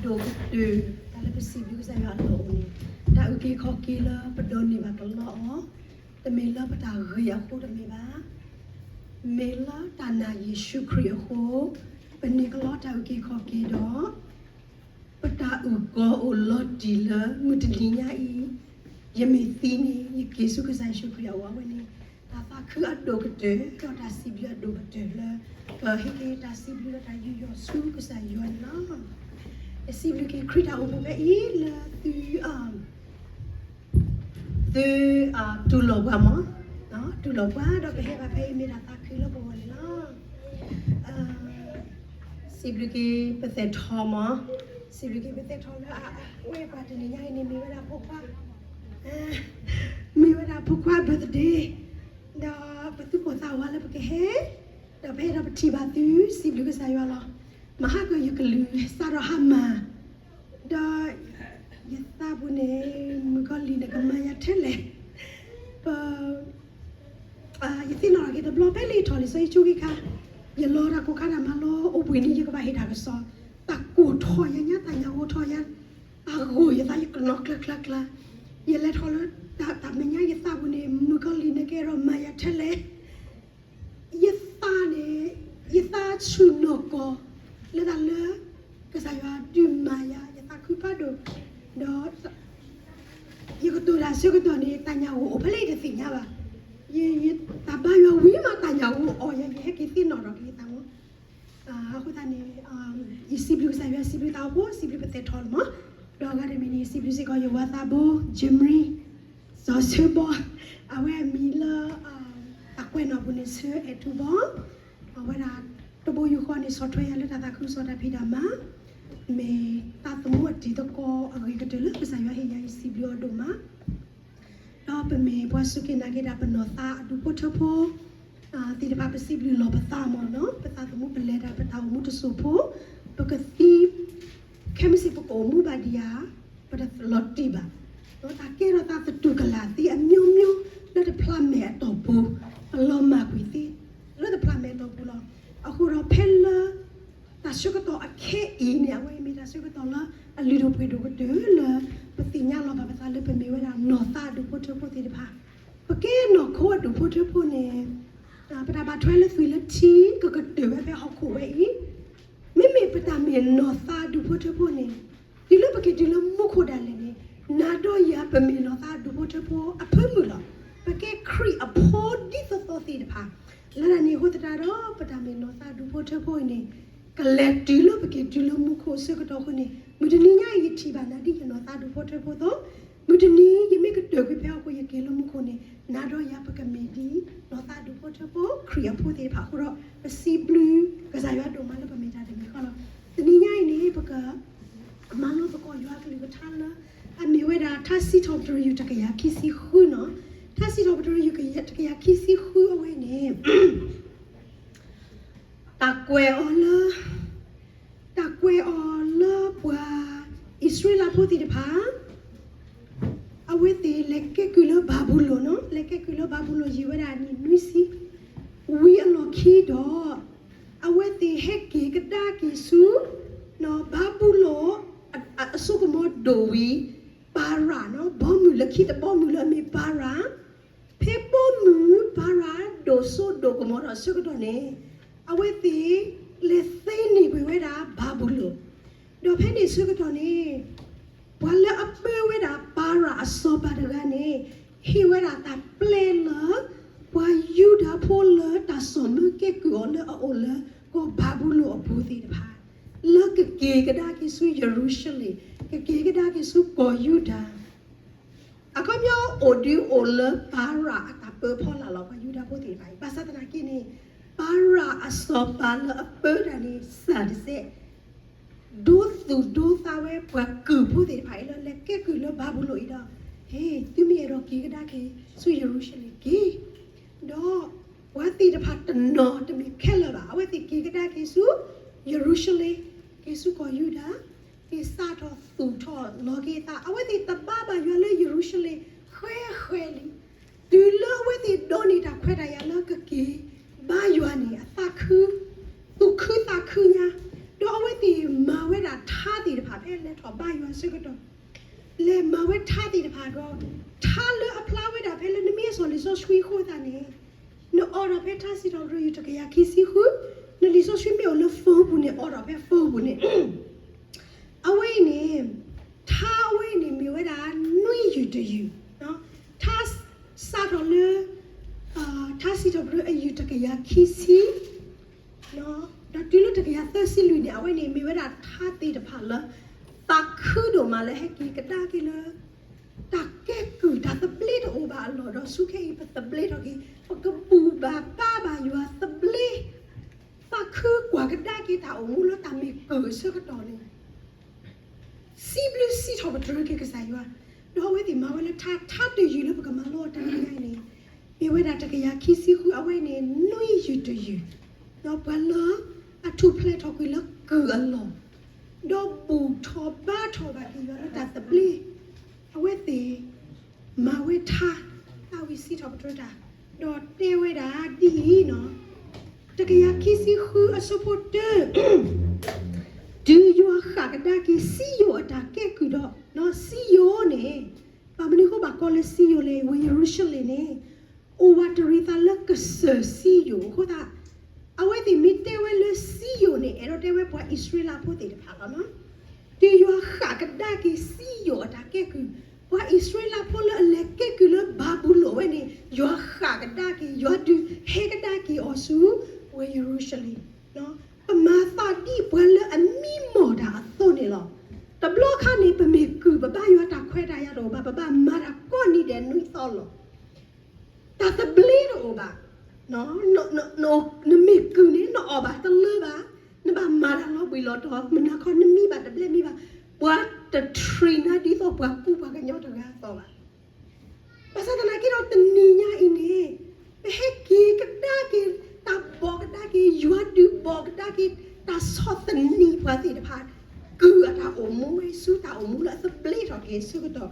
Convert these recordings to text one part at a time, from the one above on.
ဒိၣ်ကတၢၢ် တၢ်လၢပစံးဘျုးကစၢ်ယွၤအလီၢ်အိၣ်န့ၣ်, တၢ်အုၣ်က့ၤခီၣ်က့ၤလၢပဒိးန့ၢ်ဘၣ်ကလီအီၤ, တမ့ၢ်လၢပတၢ်ဂ့ၤအဃိတမ့ၢ်ဘၣ်, မ့ၢ်လၢတၢ်နာ်ယ့ၣ်ၡူးခရံာ်အဃိ, ပန့ၢ်ကလီတၢ်အုၣ်က့ၤခီၣ်က့ၤဒီး ပတၢ်အုၣ်ကီၤအိၣ်လီၤတံၢ်လၢမုၢ်တနံၤညါအံၤ, ယမ့ၢ်သံန့ၣ် ယက့ၤဆူကစၢ်ယ့ၣ်ၡူးခရံာ်အအိၣ်ဝဲန့ၣ်, တၢ်သးခုအဒိၣ်ကတၢၢ် ဒီးတၢ်စံးဘျုးအဒိၣ်ကတၢၢ်လၢ ပဟ့ၣ်က့ၤတၢ်စံးဘျုးဒီးတၢ်ယူးယီၣ်ဆူကစၢ်ယွၤန့ၣ်လီၤ. ယစံးဘျုးက့ၤခရံာ်တၢ်အိၣ်ဖှိၣ်ဖဲအံၤလၢသု သု တူၢ်လိာ်ပှၤမး, တူၢ်လိာ်ပှၤဒီးပဟဲဘၣ်ဖဲအံၤမ့ၢ်တၢ်သးခုလၢပဂီၢ်န့ၣ်လီၤ. စံးဘျုးက့ၤပသဲးထီၣ်မး, စံးဘျုးက့ၤပသဲးထီၣ်လၢအဝဲပှၤတနံၤညါအံၤန့ၣ် မ့ၢ်ဝဲဒၣ်ဖိခွါ, မ့ၢ်ဝဲဒၣ်ဖိခွါ birthday, ဒီးပသူၣ်ကိၢ်သးဂီၤလၢပကဟဲ, ဒီးပဟဲဒီးပထံၣ်ဘၣ်သု စံးဘျုးကစၢ်ယွၤလီၤ. မဟါကၢယကလုၢ်စးထီၣ်ဟါမၢ်, ဒီးယသးပူၤန့ၣ် မုၣ်ကီၤလံၢ်န့ၣ်ကမၤယၤထဲလဲၣ်, ပ ယသ့ၣ်နီၣ်ထီၣ်က့ၤတဘျီ ဖဲလၢယထီၣ်လံာ်စီဆှံကၠိခါ, ယလီၤတၢ်ကိၢ်ခါတၢ်မၤလိအိၣ်ဘှံးနံၤ ယကဘၣ်ဟ့ၣ်တၢ်ကစီၣ်, တၢ်ကိၢ်ထီၣ်ယၤညါ တၢ်ညၣ်ဂိၢ်ထီၣ်ယၤ, တၢ်ဂိၢ်ယသး ယကနီၤကျါကျါကျါ, ယလဲၤထီၣ်လၢ တၢ်မဲာ်ညါ ယသးပူၤန့ၣ် မုၣ်ကီၤလံၢ်န့ၣ်ကဲထီၣ်မၤယၤထဲလဲၣ် ယသးန့ၣ် ယသးဆူၣ်နီၢ်ကီၢ် လၢတၢ်လၢ ကစၢ်ယွၤဒုးမၤယၤ ယသးခုဖးဒိၣ်, ဒီး ယကတိၤတၢ်ဆၢကတီၢ်န့ၣ် တၢ်ညၣ်ဂိၢ်အိၣ်ဖဲလဲၣ်ယတသ့ၣ်ညါဘၣ်. ယ ယတၢ်ဘါယွၤဝံၤမး တၢ်ညၣ်ဂိၢ်အီၣ်ယၤ ယဟဲက့ၤသ့ၣ်နီၣ်ထီၣ်က့ၤယသးမး. အဃိသတးန့ၣ် ယစံးဘျုးကစၢ်ယွၤ စံးဘျုးသးအိၣ်ဖှိၣ် စံးဘျုးပသဲးထီၣ်လီၤမး. ဒီးအဂၤတမံၤန့ၣ် ယစံးဘျုးစ့ၢ်ကီးယဝၤသးဘိ Jimmy စီၤဆၢဘီ, အဝဲအမံၤလၢ တၢ်ကွဲးနီၣ်ပူၤန့ၣ် ဆၢအဲၣ်ထူဘီ, အဝဲဒၣ် တဘိယူၢ်ဃီန့ၣ် ဆီၣ်ထွဲယၤလၢတၢ်သးခုကစီၣ်တၢ်ဖံးတၢ်မၤ, မ့ၢ်သးသမူအတံၤသကိးအဂ့ၤကတၢၢ်လၢကစၢ်ယွၤဟ့ၣ်ယၤ ယစံးဘျုးအီၤဒိၣ်မး. ဒီးပမ့ၢ်ပှၤစူၢ်က့ၤနာ်က့ၤတၢ် ပနီၢ်သးအဒူၣ်ဖိထၢဖိ သ့ၣ်တဖၣ်ပစံးဘျုးလီၤပသးမးနီၤ, ပသးသမူပလဲၤတၢ် ပတၢ်အိၣ်မူတစိၢ်ဖိ, ပကသံ ခဲမုၢ်ဆ့ၣ်ပကအိၣ်မူဘၣ်ဒံးဧါ, ပတလီၤတံၢ်ဘၣ်. တၢ်ကဲထီၣ်သးသတူၢ်ကလာ်သ့အမျိုးမျိုး လၢတဖျးမဲာ်အတီၢ်ပူၤ, ပလီၤမၢ်ကွံာ်သ့ လၢတဖျးမဲာ်အတီၢ်ပူၤလီၤ. အဃိဒီးဖဲလၢ တၢ်ဆၢကတီၢ်အခဲအံၤန့ၣ် အဝဲအံၤမ့ၢ်တၢ်ဆၢကတီၢ်လၢအလုၢ်ဒိၣ်ပှ့ၤဒိၣ်ကတၢၢ်လၢ ပသ့ၣ်ညါလီၤဘၣ်ပသးလၢပမ့ၢ်ဝဲဒၣ်နီၢ်သးအဒူၣ်ဖိထၢဖိသ့ၣ်တဖၣ်, ပကဲနီၢ်ခိအဒူၣ်ဖိထၢဖိန့ၣ် ပတၢ်ဘၣ်ထွဲလၢသွံၣ်လၢထံ ကကတၢၢ်ဝဲဖဲဟီၣ်ခိၣ်ဝဲအံၤ, မ့မ့ၢ်ပတၢ်မ့ၢ်နီၢ်သးအဒူၣ်ဖိထၢဖိန့ၣ် တုၤလၢပက့ၤတုၤလၢမူခိၣ်ဒၣ်လဲာ်န့ၣ် နၤဒီးယၤပမ့ၢ်နီၢ်သးအဒူၣ်ဖိထၢဖိအဖၢမုၢ်လီၤ. ပကဲခရံာ်အဖိဒ်သိးသိးသ့ၣ်တဖၣ်, လၢတၢ်န့ၣ်အဃိသတးဒီး ပတၢ်မ့ၢ်နီၢ်သးအဒူၣ်ဖိထၢဖိအံၤန့ၣ် ကလဲၤတုၤလၢပက့ၤတုၤလၢမူခိၣ်အဆၢကတီၢ်အဃိန့ၣ် မုၢ်တနံၤညါအံၤယထံၣ်ဘၣ်နၤဒ်ယနီၢ်သးအဒူၣ်ဖိထၢဖိအသိး, မုၢ်တနံၤယမ့ၢ်ကတၢၢ်ကွံာ်ဖဲဟီၣ်ခိၣ်ယက့ၤလၢမူခိၣ်န့ၣ် နၤဒီးယၤပကမ့ၢ်ဒ် နီၢ်သးအဒူၣ်ဖိထၢဖိ ခရံာ်အဖိသ့ၣ်တဖၣ်အဃိဒီး ပစံးဘျုးကစၢ်ယွၤဒိၣ်မးလၢပမ့ၢ်တၢ်တမံၤဃီလီၤ. တနံၤညါအံၤန့ၣ် ပက မၤလိသကိးယွၤအကလုၢ်ကထါလၢ အမ့ၢ်ဝဲဒၣ် ထါစံးထီၣ်ပတြၢၤ ယူၢ်တကယၤခံဆံဃုနီၤ, ထါစံးထီၣ်ပတြၢၤ ယူၢ်တကယၤခံဆံဃုအဝဲန့ၣ် တၢ်ကွဲးအီၤလၢ တၢ်ကွဲးအီၤလၢပှၤအံၣ်စရ့လးဖိသ့ၣ်တဖၣ် အဝဲသ့ၣ်လဲၤကဲကုၢ်လၢဘၤဘူလိၣ်နီၤ, လဲၤကဲကုၢ်လၢဘၤဘူလိၣ်ယံာ်ဝဲဒၣ်နံၣ်နွံဆံ ဝံၤအလီၢ်ခံဒီး အဝဲသ့ၣ်ဟဲက့ၤကဒါက့ၤဆူ ဘၤဘူလိၣ် အစိကမီၤဒိၣ်ဝံၤ ပၤရၣ်နီၤ, ဘီမုၢ်လၢခံတဘီမုၢ်လၢအမ့ၢ်ပၤရၣ်, ဖဲဘီမုၢ်ပၤရၣ်ဒိၣ်စိဒိၣ်ကမီၤထီၣ်အဆၢကတီၢ်န့ၣ် အဝဲသ့ၣ်လဲၤသ့န့ၢ်ကွံာ်ဝဲဒၣ်ဘၤဘူလိၣ်, ဒီးဖဲန့ၣ်အဆၢကတီၢ်န့ၣ် ပှၤလၢအပၢဝဲဒၣ်ပၤရၣ်အစီၤပၤတဂၤန့ၣ် ဟ့ၣ်ဝဲဒၣ်တၢ်ပျဲလၢ ပှၤယူဒၤဖိလၢတၢ်စိာ်မၢကဲကုၢ်အီၤလၢအအိၣ်လၢကီၢ်ဘၤဘူလိၣ်အပူၤသ့ၣ်တဖၣ် လၢကက့ၤကဒါက့ၤဆူယရူၤၡလ့ၣ်, ကက့ၤကဒါက့ၤဆူကီၢ်ယူဒၤ အခီပညီအိၣ်ဒုးအိၣ်လၢပၤရၣ်အတၢ်ပၢဖီလာ်လီၤ ပှၤယူဒၤဖိသ့ၣ်တဖၣ်အံၤ, ဘၣ်ဆၣ်သနာ်က့န့ၣ် ပၤရၣ်အစီၤပၤလၢအပၢတၢ်န့ၣ် စၢ်တစဲး ဒိသူၣ်ဒိသးဝဲပှၤကုၢ်ဖိသ့ၣ်တဖၣ်အံၤလၢလဲၤကဲကုၢ်လၢဘၤဘူလိၣ်အံၤဒီး, ဟ့ၣ် သုမ့ၢ်အဲၣ်ဒိးက့ၤကဒါက့ၤဆူယရူၤၡလ့ၣ်က့ၤ, ဒီးပှၤသ့ၣ်တဖၣ်တနီၤတမ့ၢ်ခဲလၢာ်ဘၣ်, အဝဲသ့ၣ်က့ၤကဒါက့ၤဆူယရူၤၡလ့ၣ်, က့ၤဆူကီၢ်ယူဒၤ, က့ၤစးထီၣ်သူၣ်ထီၣ်လီၤက့ၤသး, အဝဲသ့ၣ်တဘါဘၣ်ယွၤလၢယရူၤၡလ့ၣ်ဃဲဃဲလံ. တုၤလၢအဝဲသ့ၣ်ဒိးန့ၢ်တၢ်ခွဲးတၢ်ယာ်လၢကက့ၤဘါယွၤန့ၣ် အသးခု, သူၣ်ခုသးခုညါ, ဒီးအဝဲသ့ၣ်မၤဝဲဒၣ်ထါသ့ၣ်တဖၣ်ဖဲ ဘၣ်ယွၤအဆၢကတီၢ်, လဲၤမၤဝဲထါသ့ၣ်တဖၣ်ဒီး ထါလၢအဖျါဝဲဒၣ်ဖဲလၢနမ့ၢ်အစီၤလံာ်စီဆှံအဃိသတးန့ၣ်, နအိးထီၣ်ဖဲထါစံးထီၣ်ပတြၢၤယုၢ်တကယၤခံဆံဃု, နလံာ်စီဆှံမ့ၢ်အိၣ်လၢ phone ပူၤန့ၣ် အိးထီၣ်ဖဲ phone ပူၤန့ၣ် အဝဲအံၤန့ၣ်, ထါအဝဲအံၤန့ၣ် မ့ၢ်ဝဲဒၣ်နွံယုၢ်တယုၢ်, ထါစးထီၣ်လၢ ထါစံးထီၣ်ပတြၢၤအယုၢ်တကယၤခံဆံ, ဒီးတုၤလၢတကယၤသၢဆံလွံၢ်န့ၣ် အဝဲန့ၣ်မ့ၢ်ဝဲဒၣ်ထါသ့ၣ်တဖၣ်လၢ သးခုဒိၣ်မးလၢဟဲက့ၤကဒါက့ၤလၢ တၢ်ကဲကုၢ်တၢ်သဘျ့တအိၣ်ဘၣ်အလီၢ်, ဒီးဆူခဲအံၤပသဘျ့ထီၣ်က့ၤ, ပကဘူၣ်ဘၣ်ဘါဘၣ်ယွၤသဘျ့, သးခုကွၢ်ကဒါက့ၤတၢ်အိၣ်မူလၢတၢ်မ့ၢ်ကုၢ်အဆၢကတီၢ်န့ၣ် စံးဘျုးစံးထီၣ်ပတြၢၤက့ၤကစၢ်ယွၤ, ဒီးအဝဲသ့ၣ်မၤဝဲလၢထါ, ထါတယုၢ်လၢပကမၤလိအီၤတနံၤညါအံၤန့ၣ်, မ့ၢ်ဝဲဒၣ်တကယၤခံဆံဃု, အဝဲန့ၣ်နွံယုၢ်တယုၢ်, ဒီးပှၤလၢအထူၣ်ဖျဲးထီၣ်ကွံာ်လၢကုၢ်အလီၢ်, ဒီးဘူၣ်ထီၣ်ဘါထီၣ်ဘၣ်က့ၤယွၤလၢတၢ်သဘျ့, အဝဲသ့ၣ် မၤဝဲထါ, သးဝံၣ်စံးထီၣ်ပတြၢၤတၢ်, ဒီးတဲဝဲဒၣ်ဒ်အံၤ, တကယၤခံဆံဃုအဆၢဖိတၢ, တုၤယွၤဃၣ်ကဒါက့ၤစံယိၣ်အတၢ်ကဲကုၢ်ဒီး, စံယိၣ်န့ၣ်, ဘၣ်မနုၤအဃိဘၣ်ကိးလၢစံယိၣ်လဲၣ်, ဝ့ၢ်ယရူၤၡလ့ၣ်န့ၣ် အိၣ်ဝးတရံးသးလၢကစၢၢ်စံယိၣ်အဃိသတး, အဝဲသ့ၣ်မ့ၢ်တဲဝဲလၢစံယိၣ်န့ၣ် အဲၣ်ဒိးတဲဝဲပှၤအံၣ်စရ့လးဖိသ့ၣ်တဖၣ်လီၤ. တုၤယွၤဃၣ်ကဒါက့ၤစံယိၣ်အတၢ်ကဲကုၢ်, ပှၤအံၣ်စရ့လးဖိလၢအလဲၤကဲကုၢ်လၢဘၤဘူလိၣ်ဝဲန့ၣ်, ယွၤဃၣ်ကဒါက့ၤ, ယွၤဒုးဟဲကဒါက့ၤအီၤဆူ ဝ့ၢ်ယရူၤၡလ့ၣ်, ပမၤသးဒ်ပှၤလၢအမံမီၢ်တၢ်အသိးန့ၣ်လီၤ. တဘျီခါန့ၣ် ပမ့ၢ်ကုၢ် ပဘါယွၤတၢ်ခွဲးတၢ်ယာ်တအိၣ်ဘၣ်, ပဘၣ်မၤတၢ်ကိးနံၤဒဲးနွံသီလီၤ. တၢ်သဘျ့တအိၣ်ဘၣ်. နမ့ၢ်ကုၢ်န့ၣ် နအီၣ်ဘၣ်တလၢဘၣ်, နဘၣ်မၤတၢ်လီၤဘှံးလီၤတီၤ, မနၤခီနမံဘၣ်တဘျဲမံဘၣ်, ပှၤတ treat နၤဒ်သိးပှၤကူပှၤကညီတဂၤအသိးဘၣ်. ဘၣ်ဆၣ်သနာ်က့ဒီးတနံၤညါအံၤန့ၣ်, ပဟဲက့ၤကဒါက့ၤ, တၢ်ဘီၣ်ကဒါက့ၤ, ယွၤဒုးဘီၣ်ကဒါက့ၤ, တၢ်ဆီၣ်သနံးပှၤသ့ၣ်တဖၣ်, ကုၢ်အတၢ်အိၣ်မူဝဲဆူတၢ်အိၣ်မူလၢအသဘျ့ထီၣ်က့ၤအဆၢကတီၢ်,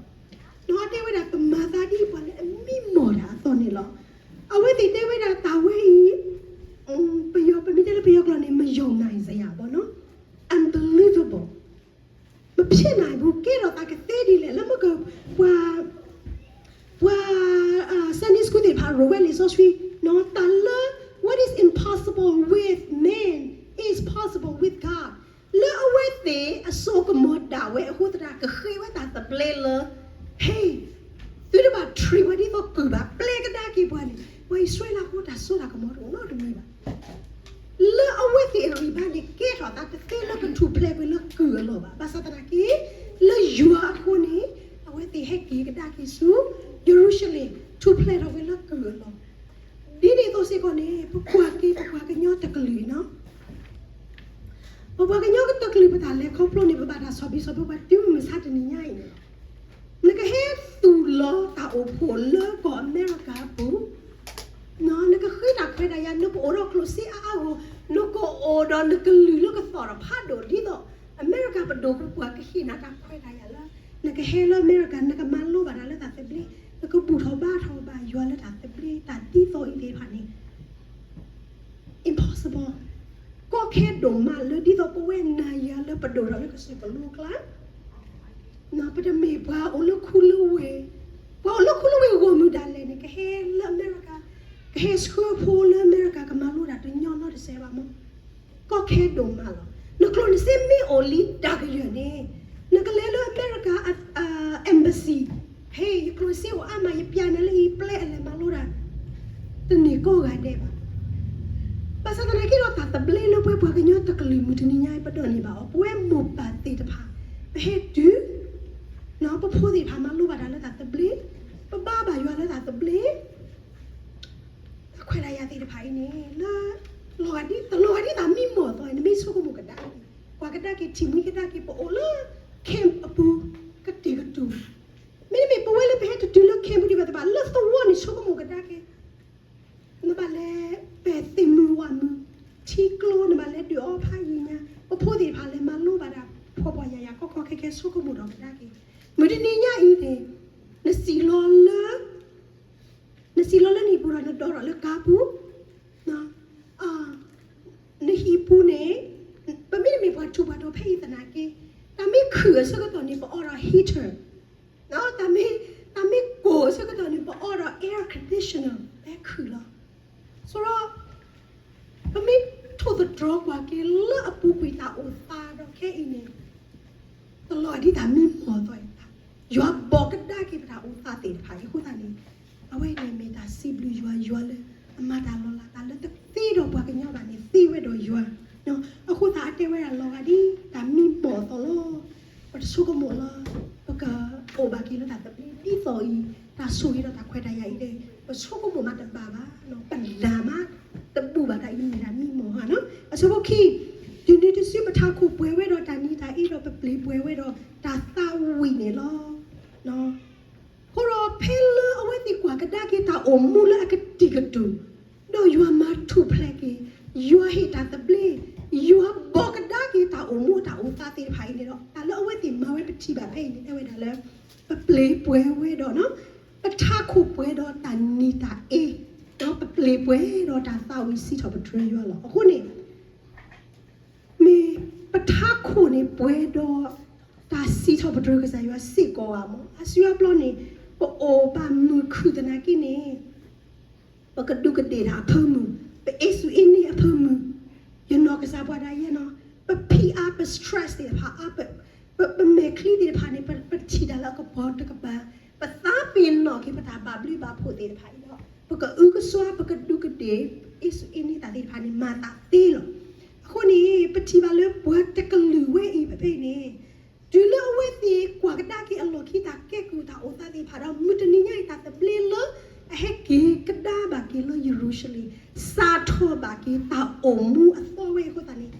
ဒီးတဲဝဲဒၣ်ပမၤသးဒ်ပှၤလၢအမံမီၢ်တၢ်အသိးန့ၣ်လီၤ. အဝဲသ့ၣ်တဲဝဲဒၣ်တၢ်ဝဲအံၤ, ပမ့ၢ်တဲလၢပယီၤကျိာ်န့ၣ် မယုံနိုင်စရာပေါ့နော်, unbelievable, မဖြစ်နိုင်ဘူး, ကဲထီၣ်သးကသ့ဒ်လဲၣ်, လၢမ့ၢ်က ပှၤ ပှၤ Sunday school သ့ၣ်တဖၣ်ရိၣ်ဝဲလံာ်စီဆှံ, တၢ်လၢ what is impossible with man is possible with God, လၢအဝဲသ့ၣ်အစိကမီၤဒၣ်ဝဲအဃိသတး ကဃ့ဝဲတၢ်သဘျ့လၢ, ဟ့ၣ်, သုတဘၣ် treat ပှၤဒ်သိးကုၢ်ဘၣ်, ပျဲကဒါက့ၤပှၤန့ၣ်, ပှၤအံၣ်စရ့လးဖိတၢ်စိတၢ်ကမီၤတအိၣ်နီတမံၤဘၣ်. လၢအဝဲသ့ၣ်အဂံၢ်ဘါန့ၣ် ကဲထီၣ်သးတသ့လၢကထူၣ်ဖျဲးကွံာ်လၢကုၢ်အလီၢ်ဘၣ်. ဘၣ်ဆၣ်သနာ်က့ လၢယွၤအဃိန့ၣ် အဝဲသ့ၣ်ဟဲက့ၤကဒါက့ၤဆူ ယရူၤၡလ့ၣ် ထူၣ်ဖျဲးထီၣ်ဝဲလၢကုၢ်အလီၢ်. ဒ်န့ၣ်အသိးစ့ၢ်ကီးန့ၣ် ပကွၢ်က့ၤပပှၤကညီတကလုာ်နီၤ ပပှၤကညီတကလုာ် ပတၢ်လဲၤခီဖျိန့ၣ် ပဘၣ်တၢ်ဆီၣ်ဘံၣ်ဆီၣ်ဘၢပှၤတုၤမုၢ်မဆါတနံၤညါအံၤန့ၣ်လီၤ. နကဟဲသူၣ်လီၤတၢ်အိၣ်ဖှိၣ်လၢကီၢ်အမဲရကၤအပူၤ, နကဃ့တၢ်ခွဲးတၢ်ယာ်, နကအိၣ်ဒီးကျိၣ်စ့အါအါဂီၢ်ဂီၢ်, နကအိၣ်ဒီးနကလုာ်လၢကသီၣ်ထီၣ်ဖးဒိၣ်ဒ်သိး အမဲရကၤပဒိၣ်ပပှၢ်ကဟ့ၣ်နၤတၢ်ခွဲးတၢ်ယာ်လၢ နကဟဲလၢအမဲရကၤ နကမၤလိဘၣ်တၢ်လၢတၢ်သဘျ့, နကဘူၣ်ထီၣ်ဘါထီၣ်ဘၣ်ယွၤလၢတၢ်သဘျ့ တၢ်ဒ်သိးအံၤသ့ၣ်တဖၣ်န့ၣ် impossible. ကီခဲဒိၣ်မးလၢဒ်သိးပဝဲနၤယၤလၢပဒိၣ်ထီၣ်လၢကစၢၢ်ကလိကျါ, ပတမ့ၢ်ပှၤအိၣ်လၢခူလၢဝ့ၢ်, ပှၤအိၣ်လၢခူလၢဝ့ၢ်ဂီၢ်မုၢ်ဒၣ်လဲာ်န့ၣ် ကဟဲလၢအမဲရကၤ, ကဟဲဆှၢဖိလၢအမဲရကၤ ကမၤလိတၢ်တညီနီတစဲးဘၣ်မး. ကီခဲဒိၣ်မးလီၤ. နကျိၣ်နစ့မ့ၢ်အိၣ်လံဒၣ်ကယၢၢ်န့ၣ်, နကလဲၤလၢအမဲရကၤ embassy, ဟ့ၣ် ယကျိၣ်စ့အိၣ်အါမး ယပျးနၤလၢအံၤ ပျဲအလဲၤမၤလိတၢ်, တန့ၢ်ကိးဂၤဒဲးဘၣ်. ဘၣ်ဆၣ်သနာ်က့ဒီးတၢ်သဘျ့လၢပဝဲပှၤကညီတကလုာ်မုၢ်တနံၤညါအံၤ ပဒိးန့ၢ်ဘၣ်အီၤ, ပဝဲမိၢ်ပၢ်သ့ၣ်တဖၣ်, ပဟဲတုၤ ပဖိသ့ၣ်တဖၣ်မၤလိဘၣ်တၢ်လၢတၢ်သဘျ့, ပဘါဘၣ်ယွၤလၢတၢ်သဘျ့ တၢ်ခွဲးတၢ်ယာ်သ့ၣ်တဖၣ်အံၤန့ၣ် လၢ လီၤဂာ်ဒ် တလီၤဂာ်ဒ်တၢ်မံမီၢ်အသိး နမ့ၢ်ဆိကမိၣ်ကဒါက့ၤ, ကွၢ်ကဒါက့ၤ ထံၣ်မှံကဒါက့ၤ ပအိၣ်လၢ camp အပူၤ ကတၢၢ်ကတူၢ်, မ့တမ့ၢ်ပဝဲလၢပဟဲတတုၤလၢ camp ပူၤဒံးဘၣ်သ့ၣ်တဖၣ် လၢသဝီန့ၣ်ဆိကမိၣ်ကဒါက့ၤ နဘၣ်လဲၤပဲာ်သ့ၣ်မုၢ်ဝးမုၢ် ထံကျိ နဘၣ်လဲၤဒုးအီဖးယံၤညါ, ပဖိသ့ၣ်တဖၣ်လဲၤမၤလိဘၣ်တၢ်ဖှီၣ်ဖှီၣ်ယာ်ယာ် ကီကီခဲခဲဆိကမိၣ်ဒီးကဒါက့ၤ, မုၢ်တနံၤညါအံၤန့ၣ် နစံၣ်လီၤလၢ နစံၣ်လီၤလၢနဟံၣ်ပူၤဒီးနဒိးထီၣ်လၢကါပူၤ, နဟံၣ်ပူၤန့ၣ် ပမ့တမ့ၢ်ပှၤထူးပှၤတီၤဖဲအံၤသနာ်က့, တၢ်မ့ၢ်ခ ခုၣ်အဆၢကတီၢ်န့ၣ် ပအီဒီး heater, တၢ်မ့ၢ်ကိၢ်အဆၢကတီၢ်န့ၣ် ပအီဒီး air conditioner အဲခုၣ်လီၤ. ဆိဒီး ပမ့ၢ်ထိၣ်သတြီၤကွၢ်က့ၤလၢအပူၤကွံာ်တၢ်အိၣ်သးဒီးခဲအံၤန့ၣ် တလီၤဒ်တၢ်မံမီၢ်အသိးအံၤ, ယွၤဘိးကဒါက့ၤပတၢ်အိၣ်သးသ့ၣ်တဖၣ်အံၤအဃိသတးန့ၣ်, အဝဲအံၤန့ၣ်မ့ၢ်တၢ်စံးဘျုးယွၤ, ယွၤလၢအမၤတၢ်လီၤလး, တၢ်လၢတသ့ဒီးပှၤကညီဘၣ်န့ၣ် သ့ဝဲဒီးယွၤ, အဃိသတးအတဲဝဲဒၣ်လီၤဂာ်ဒ်တၢ်မံမီၢ်အသိးလီၤ. ပတဆိကမိၣ်လၢ ပကအိၣ်ဘၣ်က့ၤလၢတၢ်သဘျ့ဒ်သိးအံၤ, တၢ်ဆိၣ်ဂ့ၤဒီးတၢ်ခွဲးတၢ်ယာ်အံၤဒီး ပဆိကမိၣ်မးတဘၣ်ဘၣ်, ပနာ်မးတဘူၣ်ဘၣ်, တၢ်အံၤမ့ၢ်တၢ်မံမီၢ်ဧါ. အဆၢဖိခံ, တုၤနုၤတစုပထးခိၣ်ပှဲၤဝဲဒီးတၢ်နံၤတၢ်အ့ဒီး ပပျ့ၤပှဲၤဝဲဒီးတၢ်သးဝံၣ်န့ၣ်လီၤ. အဃိဒီးဖဲလၢအဝဲသ့ၣ်ကွၢ်ကဒါက့ၤတၢ်အိၣ်မူလၢအကတံာ်ကတူာ်, ဒီးယွၤမၤထူၣ်ဖျဲးက့ၤ, ယွၤဟ့ၣ်တၢ်သဘျ့, ယွၤဘိးကဒါက့ၤတၢ်အိၣ်မူတၢ်အိၣ်သးသ့ၣ်တဖၣ်အံၤန့ၣ်ဒီး တၢ်လၢအဝဲသ့ၣ်မၤဝဲပထံၣ်ဘၣ်ဖဲအံၤန့ၣ် တဲဝဲဒၣ်လၢ ပပျ့ၤပှဲၤဝဲဒီး ပထးခိၣ်ပှဲၤဒီးတၢ်နံၤတၢ်အ့, ဒီးပပျ့ၤပှဲၤဒီးတၢ်သးဝံၣ်စံးထီၣ်ပတြၢၤယွၤလီၤ. အဃိန့ၣ် မ့ၢ်ပထးခိၣ်န့ၣ်ပှဲၤဒီး တၢ်စံးထီၣ်ပတြၢၤကစၢ်ယွၤစ့ၢ်ကီးဧါမး. အါစုအါဘျီန့ၣ် ပအိၣ်ဘၣ်မုာ်ခုၣ်သနာ်က့န့ၣ် ပကဒူးကဒ့ၣ်တၢ်အဖၢမုၢ်, ပအ့စူၢ်အ့န့ၢ်အဖၢမုၢ်, ယနီၢ်ကစၢ်ပှၤဒၣ်ယဲနီၤ, ပဖံးအါ ပ stress သ့ၣ်တဖၣ်အါ, ပမဲာ်ချံသ့ၣ်တဖၣ်န့ၣ် ပထံၣ်တၢ်လၢအကပီၤတကပၤ, ပသးပ့ၤနီၣ်က့ၤပတၢ်ဘၣ်ဘျုးဘၣ်ဖှိၣ်သ့ၣ်တဖၣ်အံၤဒီး ပကအုကစွါ ပကဒူးကဒ့ၣ် အ့စူၢ်အ့န့ၢ်တၢ်သ့ၣ်တဖၣ်န့ၣ် မၤသးသ့လီၤ. အဃိန့ၣ် ပထံၣ်ဘၣ်လၢပှၤတကလုာ်ဝဲအံၤဖဲဖဲအံၤန့ၣ် တုၤလၢအဝဲသ့ၣ်ကွၢ်ကဒါက့ၤအလီၢ်ခံတၢ်ကဲကုၢ်တၢ်အိၣ်သးသ့ၣ်တဖၣ်ဒီး မုၢ်တနံၤညါအံၤတၢ်သဘျ့လၢအဟဲက့ၤကဒါဘၣ်က့ၤလၢယရူၤၡလ့ၣ်, စးထီၣ်ဘၣ်က့ၤတၢ်အိၣ်မူအသီဝဲအဃိသတးန့ၣ်,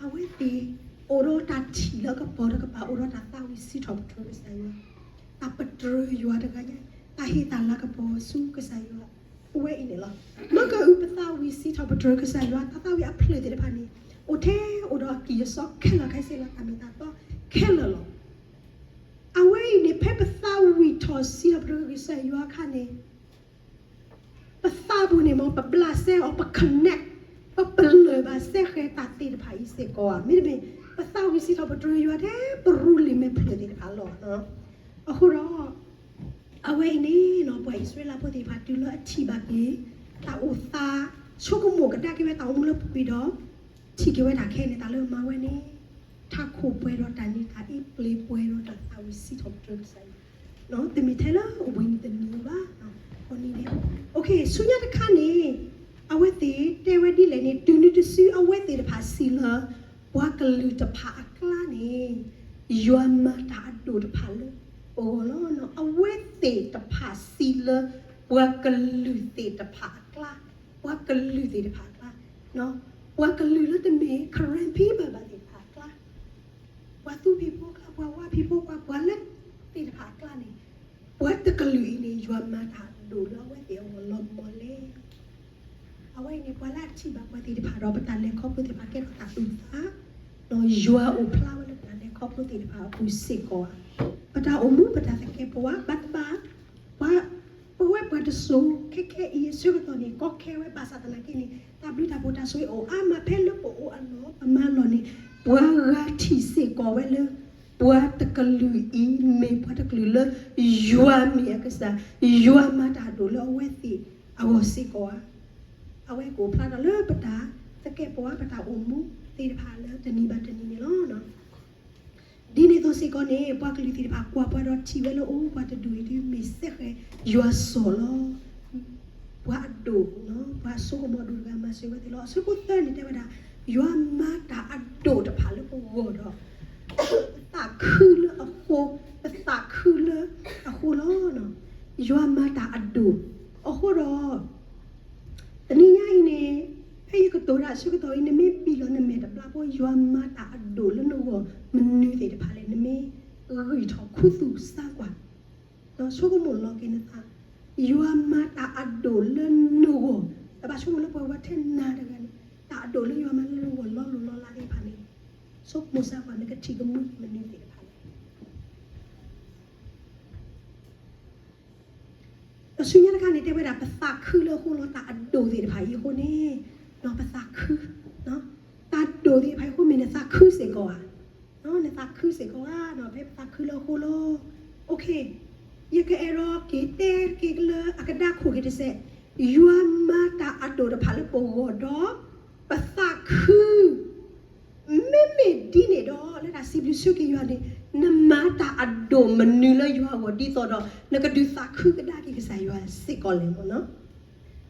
အဝဲသ့ၣ်အိၣ်ဒီးတၢ်ထံၣ်လၢအကပီၤတကပၤ အိၣ်ဒီးတၢ်သးဝံၣ်စံးထီၣ်ပတြၢၤကစၢ်ယွၤ, တၢ်ပတြၢၤယွၤတဂၤညါ, တၢ်ဟ့ၣ်တၢ်လၤကပီၤဆူကစၢ်ယွၤ ပဝဲအံၤန့ၣ်လီၤ. မ့ၢ်ကအုပသးဝံၣ်စံးထီၣ်ပတြၢၤကစၢ်ယွၤ, တၢ်သးဝံၣ်အဖျၢၣ်သ့ၣ်တဖၣ်န့ၣ် အိၣ်ထဲအိၣ်ဒီးအကံၢ်အစီခဲလၢာ်ခဲဆ့လီၤ, တၢ်မ့ၢ်တၢ်တီခဲလၢာ်လီၤ. အဝဲအံၤန့ၣ် ဖဲပသးဝံၣ်ထီၣ်စံးထီၣ်ပတြၢၤကစၢ်ယွၤအခါန့ၣ် ပသးပူၤန့ၣ်မ့ၢ် ပဘျးစဲအီၤ ပ connect, ပပလၢၢ်ဘၣ်စဲဃဲၤတၢ်သ့ၣ်တဖၣ်အံၤစ့ၢ်ကီးဧါ. မ့တမ့ၢ် ပသးဝံၣ်စံးထီၣ်ပတြၢၤယွၤထဲ ပရူလံာ်မဲာ်ဖျၢၣ်သ့ၣ်တဖၣ်လီၤ. အဃိဒီး အဝဲအံၤန့ၣ်နီၤ ပှၤအံၣ်စရ့လးဖိသ့ၣ်တဖၣ် တုၤလၢအထံၣ်ဘၣ်က့ၤ တၢ်အိၣ်သး ဆိကမိၣ်ကဒါက့ၤဝဲတၢ်အိၣ်မူလၢပူၤကွံာ်ဒီး ထံၣ်က့ၤဝဲတၢ်ခဲအံၤန့ၣ် တၢ်လၢအမၤဝဲန့ၣ် ထးခိၣ်ပှဲၤဒီးတၢ်နံၤတၢ်အ့ ပျ့ၤပှဲၤဒီးတၢ်သးဝံၣ်စံးထီၣ်ပတြၢၤကစၢ်ယွၤ တမ့ၢ်ထဲလၢအဝံၤနံၤတနံၤဘၣ်. အန့ၣ်န့ၣ် ဆူညါတခါန့ၣ် အဝဲသ့ၣ်တဲဝဲဒ်လဲၣ်န့ၣ် တုၤနုၤတစုအဝဲသ့ၣ်တဖၣ်စံးလၢ ပှၤကလုာ်တဖၣ်အကျါန့ၣ် ယွၤမၤတၢ်အဒိၣ်တဖၣ်လၢပဂီၢ်လီၤ. အဝဲသ့ၣ်တဖၣ်စံးလၢ ပှၤကလုာ်သ့ၣ်တဖၣ်အကျါ, ပှၤကလုာ်သ့ၣ်တဖၣ်အကျါ, ပှၤကလုာ်လၢတမ့ၢ် Karen people ဘၣ်သ့ၣ်တဖၣ်အကျါ ပှၤသူဖံးဖိကျါ, ပှၤဝါဖံးဖိကျါ, ပှၤလၢသ့ၣ်တဖၣ်အကျါန့ၣ် ပှၤတကလုာ်အံၤန့ၣ် ယွၤမၤတၢ်အဒိၣ်လၢအဝဲသ့ၣ်အဂီၢ်လီၤမၢ်လဲၣ်. အဝဲအံၤန့ၣ် ပှၤလၢအထံၣ်ဘၣ်ပှၤသ့ၣ်တဖၣ်ဒီး ပတၢ်လဲၤခီဖျိသ့ၣ်တဖၣ်ကဲထီၣ်တၢ်အုၣ်သး, ဒီးယွၤအိၣ်ဖျါဝဲလၢပတၢ်လဲၤခီဖျိသ့ၣ်တဖၣ်အပူၤစ့ၢ်ကီးဧါ. ပတၢ်အိၣ်မူပတၢ်သကဲာ်ပဝး ဘၣ်တဘၣ် ပှၤ ပဝဲပှၤတစိၤခဲခဲအံၤအဆၢကတီၢ်န့ၣ် ကီခဲဝဲဘၣ်ဆၣ်သနာ်က့န့ၣ် တၢ်ဘျုးတၢ်ဖှိၣ်တၢ်ဆိၣ်ဂ့ၤအိၣ်အါမး ဖဲလၢပအိၣ်အလီၢ် ပမၤလီၢ်န့ၣ် ပှၤဂၤထံၣ်စ့ၢ်ကီးဝဲလၢ ပှၤတကလုာ်အံၤ မ့ၢ်ပှၤတကလုာ်လၢ ယွၤမ့ၢ်အကစၢ်, ယွၤမၤတၢ်အဒိၣ်လၢအဝဲသ့ၣ်အဂီၢ်စ့ၢ်ကီးဧါ. အဝဲကအိၣ်ဖျါထီၣ်လၢပတၢ်သကဲာ်ပဝး ပတၢ်အိၣ်မူသ့ၣ်တဖၣ်လၢတနံၤဘၣ်တနံၤန့ၣ်လီၤ. ဒ်န့ၣ်အသိးစ့ၢ်ကီးန့ၣ် ပှၤကလုာ်သ့ၣ်တဖၣ်ကွၢ်ပှၤဒီးထံၣ်ဝဲလၢအိၣ် ပှၤတဒူၣ်အံၤဒုးမ့ၢ်စဲဃဲၤယွၤစီၤလီၤ. ပှၤအဒိၣ်, ပှၤစိကမီၤဒိၣ်တဂၤမၤစၢၤဝဲသ့ၣ်လီၤ. အဆၢဖိသၢန့ၣ်တဲဝဲဒၣ် ယွၤမၤတၢ်အဒိၣ်တဖၣ်လၢပဂီၢ်ဒီး ပသးခုလၢအဃိ, ပသးခုလၢအဃိလီၤ. ယွၤမၤတၢ်အဒိၣ်အဃိဒီး တနံၤညါအံၤန့ၣ် ဖဲယကတိၤတၢ်အဆၢကတီၢ်အံၤ နမ့ၢ်ဘံၣ်လီၤနမဲာ်တဘျီဖိ ယွၤမၤတၢ်အဒိၣ်လၢနဂီၢ် မနုၤသ့ၣ်တဖၣ်လဲၣ် နမ့ၢ်ဂံၢ်ထီၣ်ခူသူၣ်စါကွၢ် ဒီးဆိကမိၣ်လီၤက့ၤနသး, ယွၤမၤတၢ်အဒိၣ်လၢနဂီၢ်, တဘၣ်ဆိကမိၣ်လၢပှၤဝဲထဲနၤတဂၤန့ၣ်, တၢ်အဒိၣ်လၢယွၤမၤလၢနဂီၢ်လီၤလိၢ်လီၤလးသ့ၣ်တဖၣ်န့ၣ်, ဆိကမိၣ်စါကွၢ် နကထံၣ်ကမူမနုၤသ့ၣ်တဖၣ်လဲၣ်. ဒီးဆူညါတခါန့ၣ် တဲဝဲဒၣ် ပသးခုလၢအဃိလီၤ တၢ်အဒိၣ်သ့ၣ်တဖၣ်အံၤအဃိန့ၣ်, ဒီးပသးခု, တၢ်ဒိၣ်သ့ၣ်တဖၣ်အံၤအဃိမ့ၢ်နသးခုစ့ၢ်ကီးဧါ. နသးခုစ့ၢ်ကီးဧါ, ဖဲပသးခုလၢအဃိလီၤ. ယကအဲၣ်ဒိးက့ၤတဲက့ၤလၢအကဒါခိၣ်က့ၤတစဲး, ယွၤမၤတၢ်အဒိၣ်တဖၣ်လၢပဂီၢ်ဒီး ပသးခု မ့မ့ၢ်ဒ်န့ၣ်ဒီး လၢတၢ်စံးဘျုးဆိၣ်ဂ့ၤယွၤန့ၣ် နမၤတၢ်အဒိၣ်မနုၤလၢယွၤအဂီၢ်ဒ်သိးဒီး နကဒုးသးခုကဒါက့ၤကစၢ်ယွၤစ့ၢ်ကီးလဲၣ်.